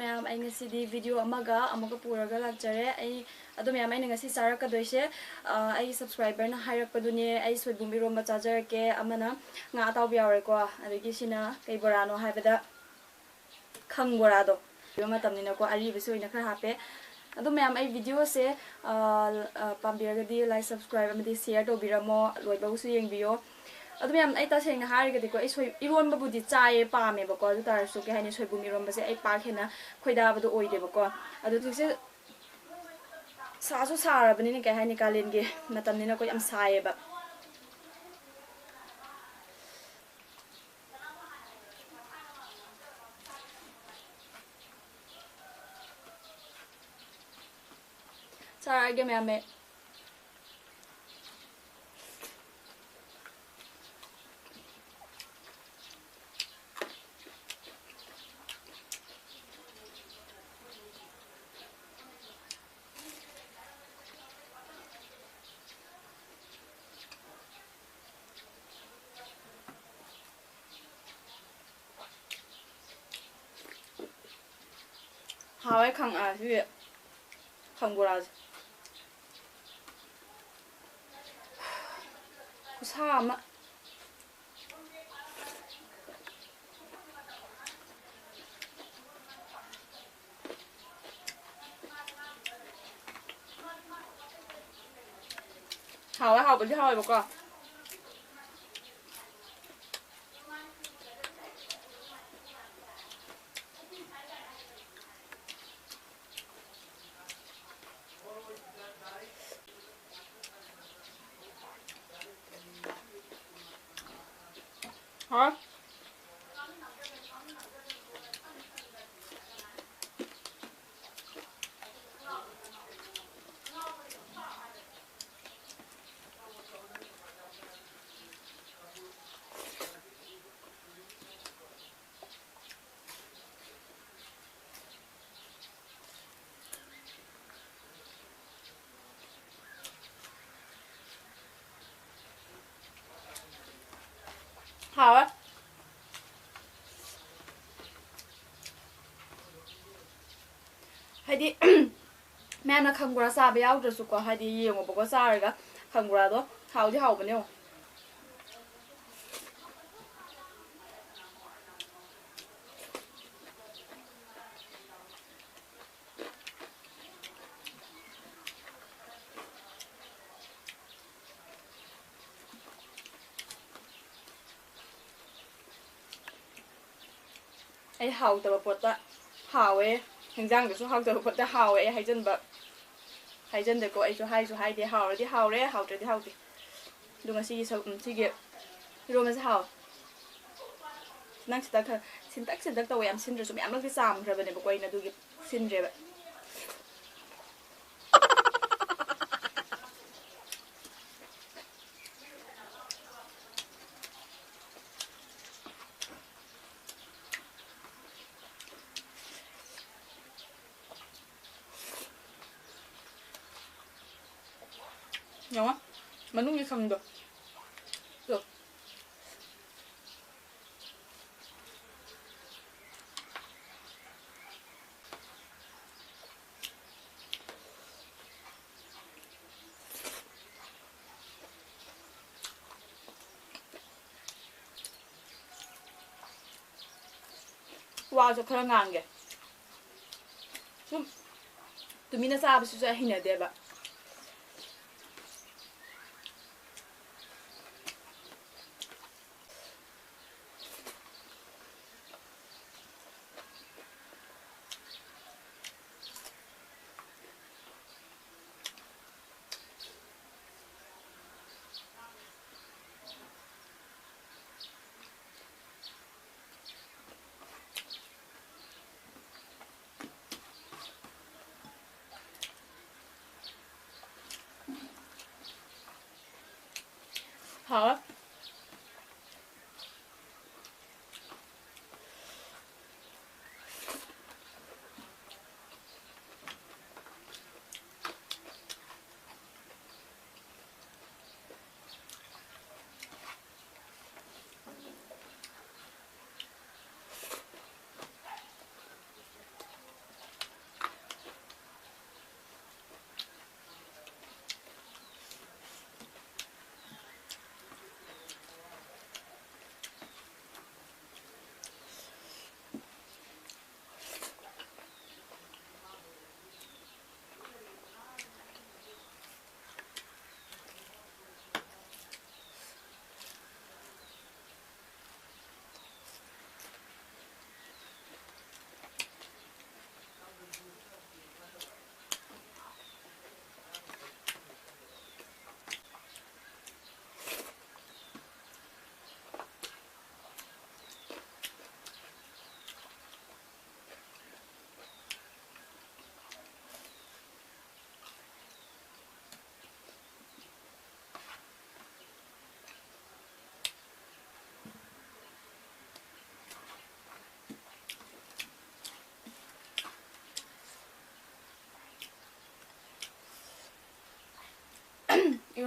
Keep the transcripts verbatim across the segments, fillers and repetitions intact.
ꯃꯌꯥꯝ, ꯑꯩ ꯉꯁꯤꯗꯤ video ꯑꯃꯒ ꯑꯃꯨꯛꯀ ꯄꯨꯔꯒ ꯂꯥꯛꯆꯔꯦ꯫ ꯑꯩ, ꯑꯗꯣ ꯃꯌꯥꯝ, ꯑꯩꯅ ꯉꯁꯤ ꯆꯥꯔꯛꯀꯗꯣꯏꯁꯦ, ꯑ, ꯑꯩꯒꯤ subscriberꯅ ꯍꯥꯏꯔꯛꯄꯗꯨꯅꯦ, ꯑꯩ ꯁꯣꯏꯕꯨꯝ ꯏꯔꯣꯝꯕ ꯆꯥꯖꯔꯛꯀꯦ, ꯑꯃꯅ ꯉꯥ ꯑꯇꯥꯎꯕ ꯌꯥꯎꯔꯦꯀꯣ, ꯑꯗꯒꯤ ꯁꯤꯅ ꯀꯩ ꯕꯣꯔꯥꯅꯣ ꯍꯥꯏꯕꯗ ꯈꯪ ꯕꯣꯔꯥꯗꯣ꯫ ꯃꯇꯝꯅꯤꯅꯀꯣ, ꯑꯔꯤꯕꯁꯨ ꯑꯣꯏꯅ ꯈꯔ ꯍꯥꯞꯄꯦ꯫ ꯑꯗꯣ ꯃꯌꯥꯝ, ꯑꯩ videoꯁꯦ, ꯑ, ꯑ, ꯄꯥꯝꯕꯤꯔꯒꯗꯤ like, subscribe ꯑꯃꯗꯤ share ꯇꯧꯕꯤꯔꯝꯃꯣ, ꯂꯣꯏꯕꯧꯁꯨ ꯌꯦꯡꯕꯤꯌꯣ꯫ ꯑꯗꯨ ꯃꯌꯥꯝ, ꯑꯩ ꯇꯁꯦꯡꯅ ꯍꯥꯏꯔꯒꯗꯤꯀꯣ, ꯑꯩ ꯁꯣꯏ-, ꯏꯔꯣꯟꯕꯕꯨꯗꯤ ꯆꯥꯏꯌꯦ, ꯄꯥꯝꯃꯦꯕꯀꯣ꯫ ꯑꯗꯨ ꯇꯥꯔꯁꯨ, ꯀꯩ ꯍꯥꯏꯅꯤ, ꯁꯣꯏꯕꯨꯝ ꯏꯔꯣꯟꯕꯁꯦ ꯑꯩ ꯄꯥꯛ ꯍꯦꯟꯅ ꯈꯣꯏꯗꯥꯕꯗꯣ ꯑꯣꯏꯗꯦꯕꯀꯣ꯫ ꯑꯗꯨ ꯍꯧꯖꯤꯛꯁꯦ ꯁꯥꯁꯨ ꯁꯥꯔꯕꯅꯤꯅ, ꯀꯩ ꯍꯥꯏꯅꯤ, ꯀꯥꯂꯦꯟꯒꯤ ꯃꯇꯝꯅꯤꯅꯀꯣ, ꯌꯥꯝ ꯁꯥꯏꯌꯦꯕ꯫ ꯆꯥꯔꯛꯑꯒꯦ ꯃꯌꯥꯝ, ꯑꯩ꯫ ꯍꯥꯎꯋꯦ ꯈꯪ-, ꯑ, ꯁꯤ ꯈꯪ ꯕꯣꯔꯥꯁꯦ꯫ ꯈꯨꯁꯥ ꯑꯃ꯫ ꯍꯥꯎꯋꯦ, ꯍꯥꯎꯕꯗꯤ ꯍꯥꯎꯋꯦꯕꯀꯣ꯫ ꯍꯥꯎ꯫ ꯍꯥꯎꯋꯦ꯫ ꯍꯥꯏꯗꯤ, ꯃꯌꯥꯝꯅ ꯈꯪꯕ꯭ꯔꯥ ꯆꯥꯕ ꯌꯥꯎꯗ꯭ꯔꯁꯨꯀꯣ, ꯍꯥꯏꯗꯤ, ꯌꯦꯡꯉꯣꯕꯀꯣ, ꯆꯥꯔꯒ ꯈꯪꯕ꯭ꯔꯥꯗꯣ ꯍꯥꯎꯗꯤ ꯍꯥꯎꯕꯅꯦ, ꯌꯦꯡꯉꯣ꯫ ꯑꯩ ꯍꯥꯎꯇꯕ ꯄꯣꯠꯇ ꯍꯥꯎꯋꯦ, ꯍꯤꯟꯖꯥꯡꯗꯁꯨ ꯍꯥꯎꯇꯕ ꯄꯣꯠꯇ ꯍꯥꯎꯋꯦ꯫ ꯑꯩ ꯍꯥꯏꯖꯟꯕ, ꯍꯥꯏꯖꯟꯗꯦꯀꯣ, ꯑꯩꯁꯨ ꯍꯥꯏꯁꯨ ꯍꯥꯏꯗꯦ꯫ ꯍꯥꯎꯔꯗꯤ ꯍꯥꯎꯔꯦ, ꯍꯥꯎꯇ꯭ꯔꯗꯤ ꯍꯥꯎꯇꯦ꯫ ꯑꯗꯣ ꯉꯁꯤꯒꯤ ꯁꯧ-, ꯎꯝ, ꯁꯤꯒꯤ ꯏꯔꯣꯟꯕꯁꯦ ꯍꯥꯎꯋꯦ꯫ ꯅꯪ ꯁꯤꯗ ꯈꯔ ꯁꯤꯟꯇꯛ ꯁꯤꯟꯇꯛ ꯇꯧꯋꯦ, ꯌꯥꯝ ꯁꯤꯟꯗ꯭ꯔꯁꯨ꯫ ꯃꯌꯥꯝꯂꯛꯇꯤ ꯆꯥꯝꯈ꯭ꯔꯕꯅꯦꯕꯀꯣ ꯑꯩꯅ, ꯑꯗꯨꯒꯤ ꯁꯤꯟꯗ꯭ꯔꯦꯕ꯫ ꯌꯦꯡꯉꯣ, ꯃꯅꯨꯡꯒꯤ ꯈꯪꯗꯣ꯫ ꯇꯨ꯫ ꯋꯥꯁꯨ ꯈꯔ ꯉꯥꯡꯒꯦ꯫ ꯁꯨꯝ ꯇꯨꯃꯤꯟꯅ ꯆꯥꯕꯁꯤꯁꯨ ꯑꯩ ꯍꯩꯅꯗꯦꯕ꯫ ꯍꯥꯎꯋꯦ꯫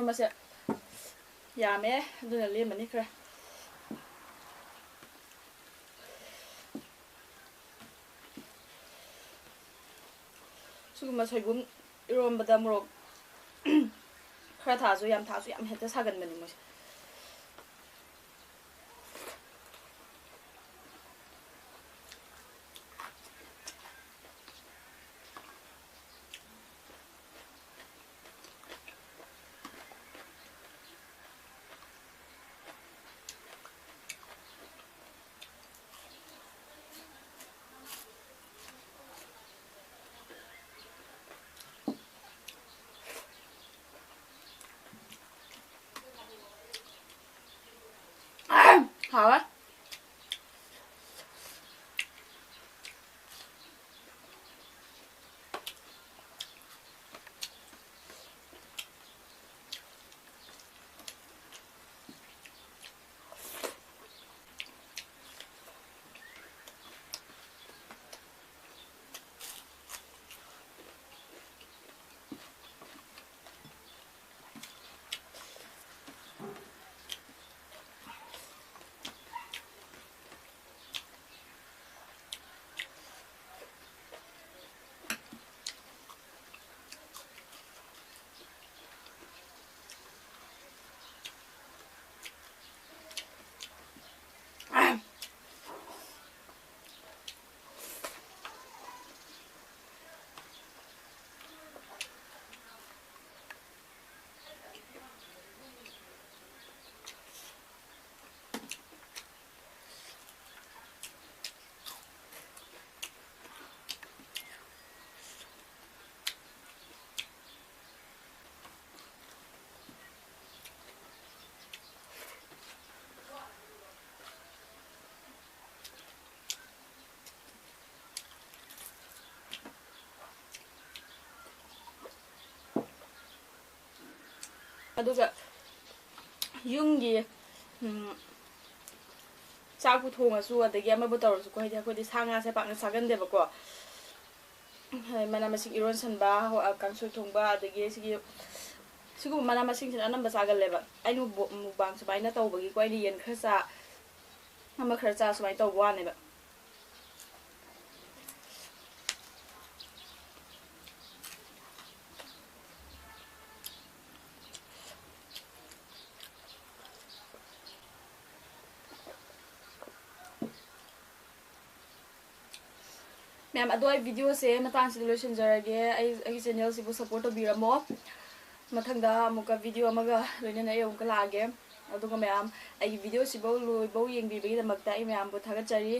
ꯃꯁꯦ ꯌꯥꯝꯃꯦ, ꯑꯗꯨꯅ ꯂꯦꯝꯃꯅꯤ ꯈꯔ꯫ ꯁꯤꯒꯨꯝꯕ ꯁꯣꯏꯕꯨꯝ ꯏꯔꯣꯝꯕꯗ ꯃꯣꯔꯣꯛ ꯈꯔ ꯊꯥꯛꯑꯁꯨ, ꯌꯥꯝ ꯊꯥꯛꯑꯁꯨ ꯌꯥꯝ ꯍꯦꯛꯇ ꯁꯥꯒꯟꯕꯅꯤ ꯃꯣꯏꯁꯦ꯫ ꯍꯥꯎꯋꯦ꯫ ꯑꯗꯨꯒ ꯌꯨꯝꯒꯤ, ꯎꯝ, ꯆꯥꯛꯄꯨ ꯊꯣꯡꯉꯁꯨ, ꯑꯗꯒꯤ ꯑꯃꯕꯨ ꯇꯧꯔꯁꯨꯀꯣ, ꯍꯥꯏꯗꯤ ꯑꯩꯈꯣꯏꯗꯤ ꯁꯥ ꯉꯥꯁꯦ ꯄꯥꯛꯅ ꯆꯥꯒꯟꯗꯦꯕꯀꯣ꯫ ꯃꯅꯥ ꯃꯁꯤꯡ ꯏꯔꯣꯟꯁꯟꯕ, ꯍꯋꯥ-, ꯀꯥꯡꯁꯣꯏ ꯊꯣꯡꯕ, ꯑꯗꯒꯤ ꯁꯤꯒꯤ ꯁꯤꯒꯨꯝꯕ ꯃꯅꯥ ꯃꯁꯤꯡꯁꯤꯅ ꯑꯅꯝꯕ ꯆꯥꯒꯜꯂꯦꯕ꯫ ꯑꯩꯅ ꯃꯨꯛꯕꯥꯡ ꯁꯨꯃꯥꯏꯅ ꯇꯧꯕꯒꯤꯀꯣ, ꯑꯩꯅ ꯌꯦꯟ ꯈꯔ ꯆꯥ, ꯑꯃ ꯈꯔ ꯆꯥ ꯁꯨꯃꯥꯏꯅ ꯇꯧꯕ ꯋꯥꯅꯦꯕ꯫ ꯃꯌꯥꯝ, ꯑꯗꯣ ꯑꯩ videoꯁꯦ ꯃꯇꯥꯡꯁꯤꯗ ꯂꯣꯏꯁꯤꯟꯖꯔꯒꯦ꯫ ꯑꯩ, ꯑꯩꯒꯤ channelꯁꯤꯕꯨ support ꯇꯧꯕꯤꯔꯝꯃꯣ꯫ ꯃꯊꯪꯗ ꯑꯃꯨꯛꯀ video ꯑꯃꯒ ꯂꯣꯏꯅꯅ ꯑꯩ ꯑꯃꯨꯛꯀ ꯂꯥꯛꯑꯒꯦ꯫ ꯑꯗꯨꯒ ꯃꯌꯥꯝ, ꯑꯩꯒꯤ videoꯁꯤꯐꯧ ꯂꯣꯏꯐꯧ ꯌꯦꯡꯕꯤꯕꯒꯤꯗꯃꯛꯇ ꯑꯩ ꯃꯌꯥꯝꯕꯨ ꯊꯥꯒꯠꯆꯔꯤ꯫